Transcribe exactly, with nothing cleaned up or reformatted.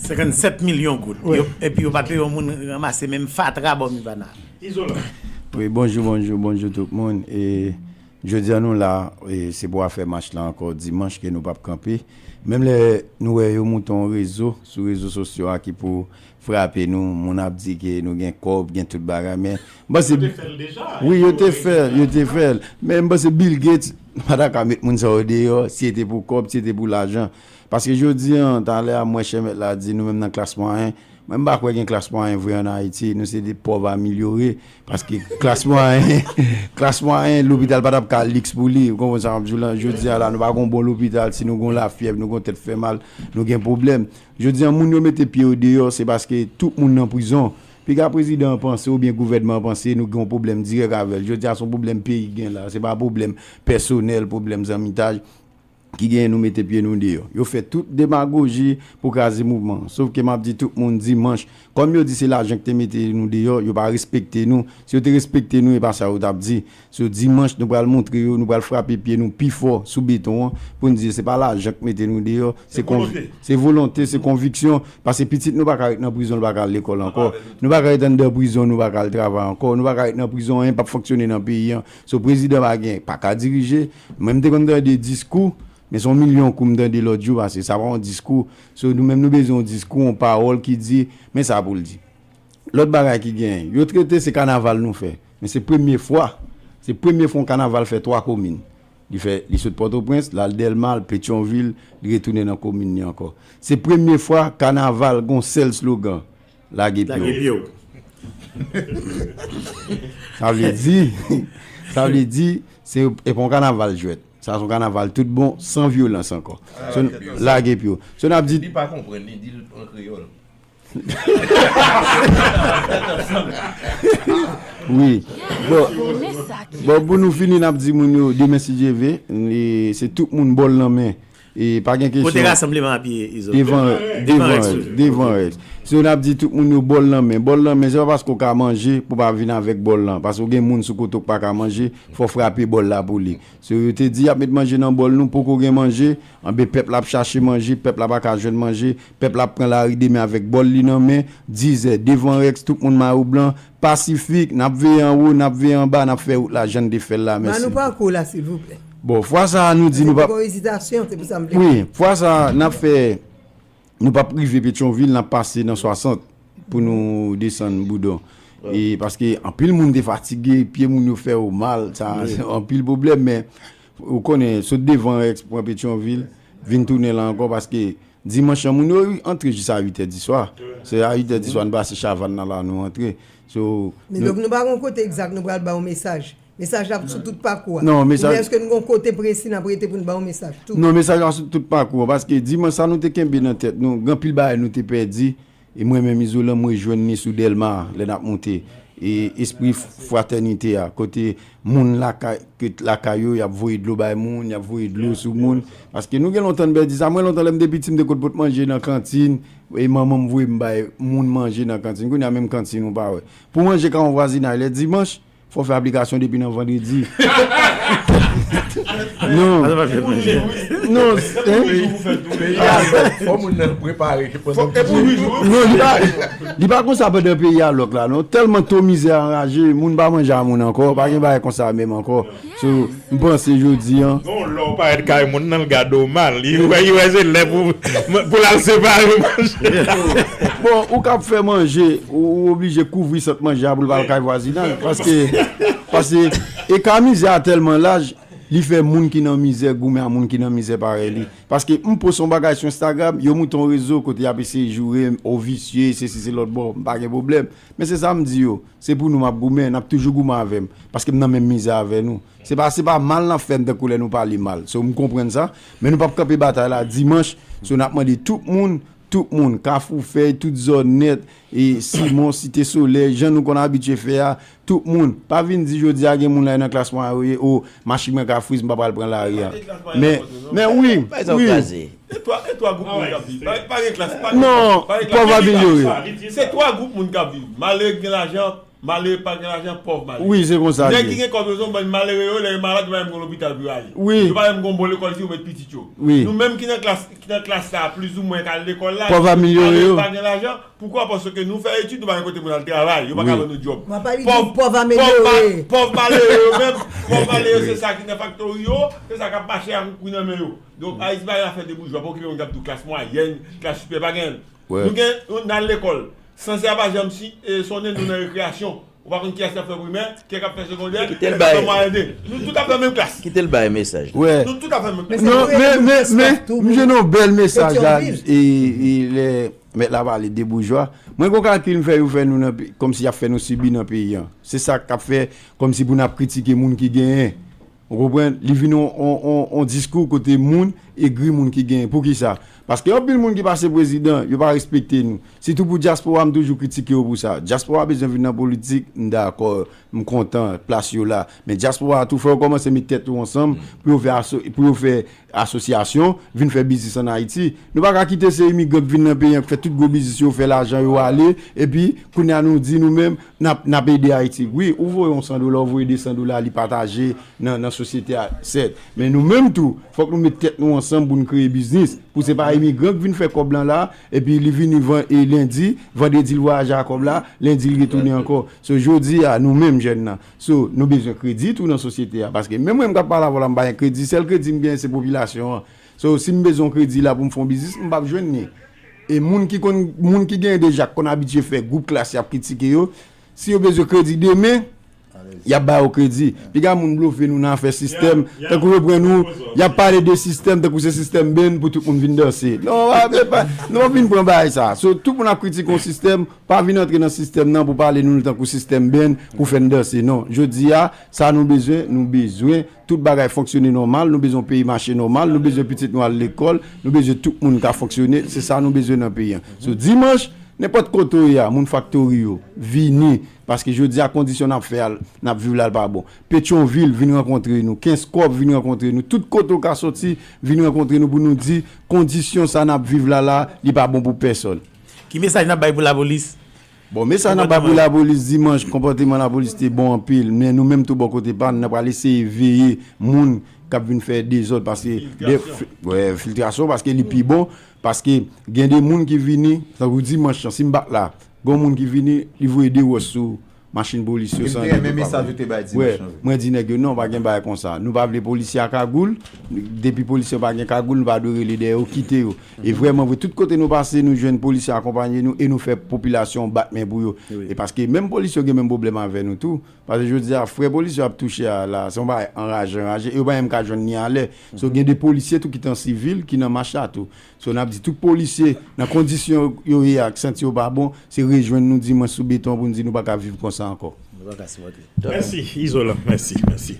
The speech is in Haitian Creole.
Senkannsèt milyon goud. Yo, epi yo pa t yon moun ranmase menm fatra bò Mivana. Wi, bonjou, bonjou, bonjou tout moun. E jodi a nou la, e se pou afè mach la ankò, dimanch ke nou p ap kanpe. Menm lè nou wè yo moute yon rezo sou rezo sosyo a ki pou frape nou, moun ap di ke nou gen kòb, gen tout bagay, men m panse. Wi, yo te fè l, yo te fè l. Men m panse Bill Gates pa ta ka met moun sa yo deyò si se te pou kòb, si se te pou lajan. Paske jodi a, talè a, m wè chè mèt la di nou menm nan klas mwayen. Mwen m pa kwè gen klas mwayen vre ann Ayiti. Nou se de pòv amelyore. Paske klas mwayen, klas mwayen, lopital pa t ap ka liks pou li. Ou konprann sa m ap di w lan? Jodi a la, nou pa gon bon lopital. Si nou gon lafyèv, nou gon tèt fè mal, nou gen pwoblèm. Jodi a, moun yo mete pye yo deyò, se paske tout moun nan prizon. Piga prezidan an panse oubyen gouvènman an panse nou gen yon pwoblèm dirèk avè l. Jodi a, se yon pwoblèm peyi gen la. Se pa pwoblèm pèsonèl, pwoblèm zanmitaj ki genyen nou mete pye nou deyò. Yo fè tout demagoji pou kraze mouvman an. Sof ke m ap di tout moun dimanch, kòm yo di se lajan ki te mete nou deyò, yo pa respekte nou. Si yo te respekte nou, e pa sa yo t ap di. So dimanch, nou pral montre yo, nou pral frape pye nou pi fò sou beton an pou n di se pa lajan ki mete nou deyò, se konv- se volonte, se konviksyon. Paske pitit nou pa ka ret nan prizon, li pa ka al lekòl ankò. Nou pa ka ret anndan prizon, nou pa ka al travay ankò. Nou pa ka ret nan prizon, anyen p ap fonksyone nan peyi an. So prezidan pa gen, pa ka dirije. Mwen m te konn tande diskou, men se yon milyon kou m tande lòt jou, paske sa pa yon diskou. So nou menm nou bezwen yon diskou, yon pawòl ki di, men sa pou l di. Lòt bagay ki genyen, yo trete se kanaval nou fè. Men se premye fwa, se premye fwa yon kanaval fè twa komin. Li fè, li sot Pòtoprens, l al Dèlma, l Petyonvil, li retounen nan komin li ankò. Se premye fwa kanaval gon sèl slogan, lage pye w. Sa vle di, sa vle di, se e pa yon kanaval jwèt. Sa se yon kanaval tout bon, san vyolans ankò. So, lage pye w. So n ap di. Li pa konprann, li di l an kreyòl. Wi. Bon, bon, pou nou fini, n ap di moun yo, demen si Dye vle, e se tout moun bòl nan men. E pa gen kesyon. Kote rasanbleman ap ye, Izo? Devan, devan Rex, devan Rex. So n ap di tout moun yo bòl nan men. Bòl nan men, se pa paske w ka manje pou w pa vin avèk bòl lan. Paske w gen moun sou kote w k pa ka manje, fò w frape bòl la pou li. So yo te di y ap met manje nan bòl nou, poko gen manje, anben pèp la ap chache manje, pèp la pa ka jwenn manje, pèp la ap pran lari demen avèk bòl li nan men, dizè, devan Rex, tout moun mayo blan, pasifik, n ap veye anwo, n ap veye anba, n ap fè wout la jan n te fè l la, mèsi. Ban nou pakou w la, silvouplè. Bon, fwa sa a, nou di nou p ap. Se te yon ezitasyon, se pou sa m vle. Wi, fwa sa a, n ap fè, nou p ap rive Petyonvil, n ap pase nan swasant pou nou desann Boudon. E paske anpil moun te fatige, pye moun yo fè yo mal, sa se anpil pwoblèm, men ou konnen, sot devan Rex, pran Petyonvil, vin tounen la ankò, paske dimanch lan, moun yo antre jis a uit è di swa. Se a uit è di swa, nou pase Chavàn nan la, nou antre. So, men donk, nou pa gon kote egzak nou pral ba yon mesaj. Mesaj la ap sou tout pakou a. Non, mesaj. Oubyen èske nou gon kote presi n ap rete pou n ba yon mesaj tou? Non, mesaj la sou tout pakou a, paske dimanch sa nou te kenbe nan tèt nou, gen anpil bagay nou te pèdi, e mwen menm Izolan, m rejwenn li sou Dèlma a, lè n ap monte. E espri f-, fratènite a, kote moun lakay, ke lakay yo, y ap voye dlo bay moun, y ap voye dlo sou moun. Paske nou gen lontan n pèdi sa. Mwen lontan lè m te piti, m te konn pot manje nan kantin, e manman m voye m bay moun manje nan kantin. Kounye a menm kantin ou pa wè. Pou manje ka yon vwazinay lè dimanch, fò fè aplikasyon depi nan vandredi. Non. Non, hein? Fò moun nan prepare. Non, li pa, li pa konsa pandan peyi a lòk la, non. Tèlman to mizè anraje, moun pa manje a moun ankò, pa gen bagay konsa menm ankò. So, m panse jodi a. Gon lè w parèt kay moun nan, l gade w mal. Li wè, li wè se lè pou, pou l al separe manje. Bon, ou k ap fè manje, ou, ou oblije kouvri sant manje a pou l pa al kay vwazinay. Paske, paske, eka mizè a tèlman laj, li fè moun ki nan mizè goumen a moun ki nan mizè parèy li. Paske m poste yon bagay sou Instagram, yo moute yon rezo kote y ap eseye joure m, o visye, sesi, se lòt bò, m pa gen pwoblèm. Men se sa m di yo, se pou nou m ap goumen, n ap toujou goumen avè m, paske m nan menm mizè avè nou. Se pa, se pa mal n ap fè m tankou lè nou pale mal. So, m konprann sa, men nou p ap kanpe batay la dimanch. So, n ap mande tout moun, tout moun, Kafou Fèy, tout zòn nèt, e Simon, Site Solèy, jan nou konn abitye fè a, tout moun. Pa vin di jodi a gen moun la nan klas mwayen yo ye, o, machin mwen ka friz, m pa pral pran lari a. Men, men wi, wi. Se twa, se twa gwoup moun k ap viv. Pa, pa gen klas, pa gen klas, pa gen klas. Non, pòv amelyore. Se twa gwoup moun k ap viv. Malere ki gen lajan, Malere pa gen lajan, pòv malere. Wi, se konsa li ye. Nèg ki gen kòb yo se yon bann malere yo, lè yo malad, yo pa menm gen lopital pou yo ale. Wi. Yo pa menm gen bon lekòl si yo met pitit yo. Wi. Nou menm ki nan klas, ki nan klas la, plizoumwen k al lekòl la, pòv amelyore yo. Malere pa gen lajan, poukwa? Paske nou fè etid, nou pa gen kote pou n al travay, yo pa ka ban nou djòb. Mwen pa di pòv, pòv amelyore. Pòv malere yo menm, pòv malere yo se sa ki nan faktori yo, se sa k ap mache ak kouri nan men yo. Donk, Ayiti pa gen afè de boujwa, pa okipe moun k ap di w klas mwayèn, klas siperyè, pa gen. Nou gen, nou al lekòl. Sansè a pa janm si, e, sonnen nou nan rekreyasyon. Ou pa konn kiyès k ap fè primè, kiyès k ap fè segondè, kiyès k ap fè mwayèn de. Nou tout ap nan menm klas. Kite l bay mesaj. Nou tout ap nan menm klas. Non, men, men, men, m jwenn yon bèl mesaj la, e, e, lè mèt la pale de boujwa. Mwen, gon kalkil m fè, yo fè nou nan, kòmsi y ap fè nou sibi nan peyi an. Se sa k ap fè, kòmsi pou n ap kritike moun ki genyen. Ou konprann? Li vin yon, yon, yon, yon diskou kote moun egri moun ki genyen. Poukisa? Paske anpil moun ki pase prezidan, yo pa respekte nou. Sitou pou dyaspora, m toujou kritike yo pou sa. Dyaspora bezwen vin nan politik, m dakò, m kontan plas yo la. Men dyaspora a tou, fò yo kòmanse met tèt yo ansanm pou yo fè aso, pou yo fè asosyasyon, vin fè biznis ann Ayiti. Nou pa ka kite se imigran k vin nan peyi an, k fè tout gwo biznis yo, fè lajan yo ale, epi kounye a nou di nou menm, n ap, n ap ede Ayiti. Wi, ou voye yon san dola, ou voye de san dola, li pataje nan, nan sosyete a, sèt. Men nou menm tou, fòk nou met tèt nou ansanm pou n kreye biznis. Pou se pa imigran k vin fè kòb lan la, epi li vini van, e lendi, vandredi l vwayaje ak kòb la, lendi l retounen ankò. So, jodi a, nou menm jèn nan, so, nou bezwen kredi tou nan sosyete a. Paske menm mwen m k ap pale avè w la, m pa gen kredi. Sèl kredi m genyen, se popilasyon an. So, si m bezwen yon kredi la pou m fè yon biznis, m p ap jwenn li. E moun ki konn, moun ki genyen deja, k konn abitye fè gwoup klas y ap kritike yo, si yo bezwen kredi demen, y ap ba yo kredi. Piga moun blofe nou nan afè sistèm, tankou yo pran nou, y ap pale de sistèm, tankou se sistèm band pou tout moun vin danse. Non, pa, pa, nou pa vin pran bagay sa. So, tout moun ap kritike yon sistèm, pa vin antre nan sistèm nan pou pale nou tankou sistèm band pou fè n danse. Non, jodi a, sa nou bezwen, nou bezwen tout bagay fonksyone nòmal, nou bezwen yon peyi mache nòmal, nou bezwen pitit nou al lekòl, nou bezwen tout moun ka fonksyone, se sa nou bezwen nan peyi an. So, dimanch, nenpòt kote w ye a, moun faktori yo, vini, paske jodi a kondisyon n ap fè a, n ap viv la, l pa bon. Petyonvil vin rankontre nou, Kenskòf vin rankontre nou, tout kote w ka soti, vin rankontre nou pou nou di, kondisyon sa n ap viv la la, li pa bon pou pèsòn. Ki mesaj n ap bay pou lapolis? Bon, mesaj n ap bay pou lapolis dimanch, konpòteman lapolis te bon anpil, men nou menm tou bò kote pa n, n ap pral eseye veye moun k ap vin fè dezòd, paske, wè, filtrasyon, paske li pi bon, paske gen de moun ki vini, tankou dimanch lan, si m pa t la, gen yon moun ki vini, li voye de wòch sou machin polis yo san de pa. Wè, mwen di nèg yo, non, pa gen bagay konsa. Nou pa vle polisye a kagoul, depi polisye yo pa gen kagoul, nou pa dwe rele dèyè yo, kite yo. E vrèman vre, tout kote nou pase, nou jwenn polisye akonpanye nou e nou fè popilasyon an bat men pou yo. E paske menm polisye yo gen menm pwoblèm avè nou tou. Paske jodi a, frè polisye yo ap touche a la, se yon bagay anraje, anraje, e yo pa menm ka jwenn li alè. So, gen de polisye tou ki t an sivil, ki nan mach la tou. So, n ap di tout polisye, nan kondisyon yo ye a, k santi yo pa bon, se rejwenn nou dimanch sou beton pou n di nou pa ka viv konsa ankò. Nou pa ka sipòte. Mèsi, Izolan, mèsi, mèsi.